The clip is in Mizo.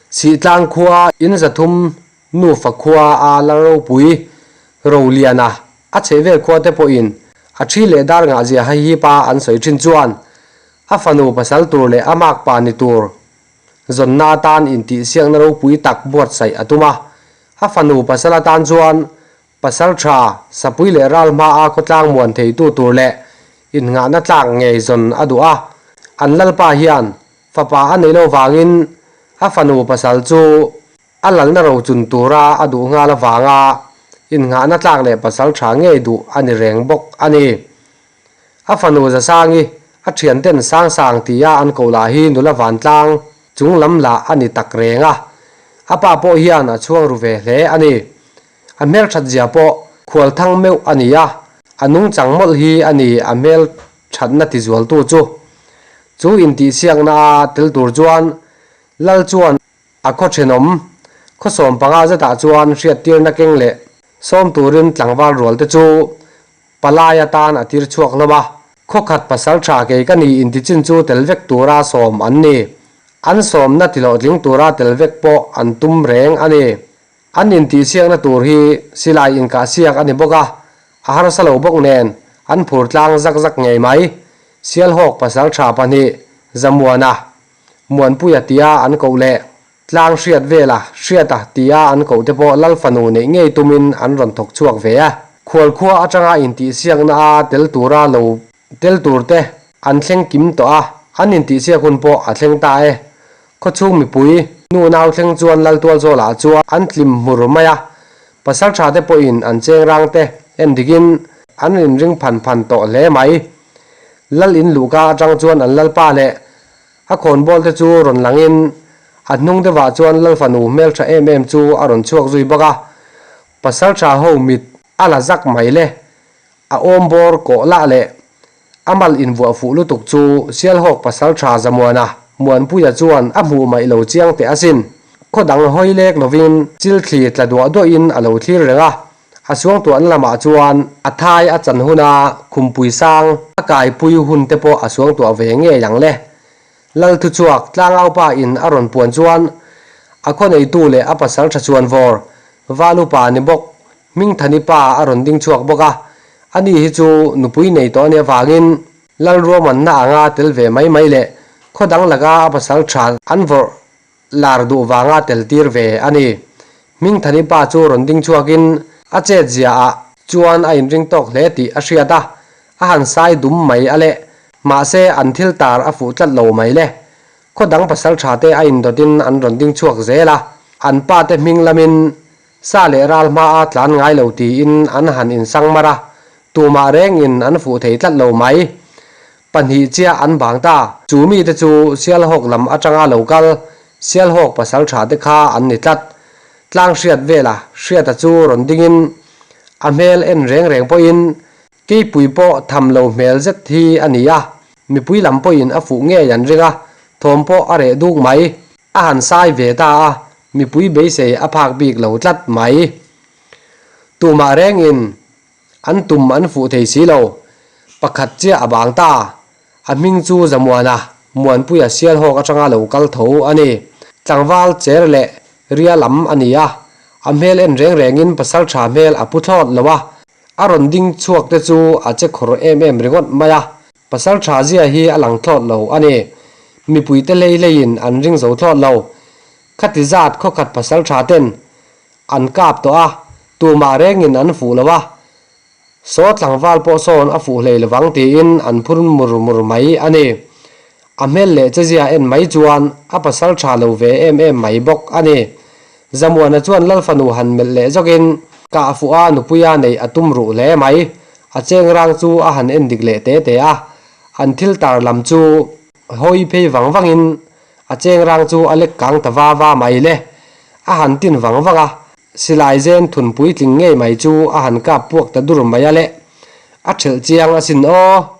Sihtlang khua in 300 nufa khua a la ropui Roliana a chhehvel khua te pawhin a thi leh dar ngah zia hei pa an sawi thin chuan a fanu pasal tur leh a makpa ni tur zawnna atan intihsiakna ropui tak buatsaih a tum a. A fanu pasal atan chuan pasal tha sapui leh ral hmaa khawtlang muan theitu tur leh innghahna tlak ngei zawn a duh a. An lalpa hian fapa a neih loh vangin a fanu pasal chu A lalna rochun tura a duh nghal avanga innghahna tlak leh pasal tha ngei duh a ni reng bawk a ni. A fanu Zasangi, a thianten Sangsang tia an koh lah hi nula vantlang chung lam lah a ni tak reng a. A pa pawh hian a chhuang ru ve hle a ni. A hmelthat zia pawh khualthang meuh a ni a, a nungchang mawlh hi a ni a hmelthatna tizualtu chu. Chu intihsiakna a tel tur chuan Lal chuan A khaw thenawm, khaw 15 zetah chuan hriattirna keng leh sawm turin tlangval rual te chu palai atan a tir chhuak hlawm a. Khaw khat pasal tha kei ka ni intichin chu tel vek tura sawm an ni. An sawmna tihlawhtling tura tel vek pawh an tum reng a ni. An intihsiakna tur hi silai inkahsiak a ni bawk a, a harsa lo bawk nen an phur tlang zak zak ngei mai. Sialhawk pasal tha pahnih Zamuana Muanpuia tia an koh leh tlang hriat vela Hriata tia an koh te pawh Lal fanu neih ngei tumin an rawn thawk chhuak ve a. Khualkhua atanga intihsiakna a tel tura lo tel tur te an thleng kim tawh a, an intihsiak hun pawh a thleng ta e. Khawchhung mipui nu nau thleng chuan Lal Tualzawlah chuan an tlim hmur mai a, pasaltha te pawhin an cheng rang te en dikin an inring phan phan tawh hle mai. Lal in luhka atang chuan an lalpa leh a khawnbawl te chu rawn langin a hnung deuhah chuan lal fanu hmeltha em em chu a rawn chhuak zui bawk a. Pasaltha ho mit a la zak mai le, a awm bawr kawh lah leh a mal invuah fuh lutuk chu Sialhawk pasaltha Zamuana Muanpuia chuan a hmuh maih lo chiang teh asin. Khaw dang hawi lek lovin chilthli tla duah duahin a lo thlir reng a. A suangtuahna lamah chuan a thai a chan huna khumpui sang a kaipui hun te pawh a suangtuah ve ngei ang le. Lal thuchhuak tlangaupa in a rawn puan chuan a khawneitu leh a pasal tha chuan vawr Valupa ni bawk Hmingthani pa a rawn ding chhuak bawk a, ani hi chu nupui nei tawh a nih avangin Lal ruahmanna anga tel ve mai mai leh khaw dang laka a pasal tha an vawrh lar duh vanga tel tir ve a ni. Hmingthani pa chu rawn ding chhuakin a chet zia ah chuan a inring tawk hle tih a hriat a, a han sai dum mai a le. Mahse an thil tar a fuh tlat lo mai le. Khaw dang pasal tha te a indawtin an rawn ding chhuak zel a, an pa te hming lamin sa leh ral hma a tlan ngai lo tiin an han insang mar a, tumah rengin an fuh thei tlat lo mai. Pahnih chiah an bang ta. Chu mite chu Sialhawk lam atanga lo kal, Sialhawk pasal tha te kha an ni tlat. Tlang hriat vela Hriata chu rawn dingin a hmel en reng reng pawhin keipui pawh tham lo hmel zet hi a ni a, mipui lam pawhin a fuh ngei an ring a, thawm pawh a reh duk mai. A han sai ve ta a, mipui beisei a phak bik lo tlat mai. Tumah rengin An tum an fuh thei si lo. Pakhat chiah a bang ta. A hming chu Zamuana, Muanpuia Sialhawk atanga lo kal tho a ni. Tlangval cher leh ria lam a ni a, a hmel en reng rengin pasal tha hmel a pu thlawt lo a. A rawn ding chhuak te chu a che khawr em em ringawt mai a, pasal tha zia hi a lang thlawt lo a ni. Mipuite hlei hleiin an ring zo thlawt lo. Khati zat khawkhat pasal tha ten An kap tawh a, tumah rengin an fuh lo a, saw tlangval pawh sawn a fuh hlei lovang tiin an phur mur mur mai a ni. A hmel leh chezia en mai chuan a pasal tha lo ve em em mai bawk a ni. Zamuana chuan Lalfanu han melh leh zawkin kah fuh a nupuia neih a tum ruh hle mai. A cheng rang chu a han en dik leh te te a, an thil tar lam chu hawi phei vang vangin A cheng rang chu a lek kang ta va va mai le. A han tin vang vang a, silai zen thun puitling ngei mai chu a han kap puak ta dur mai a le. A thelh chiang asin aw.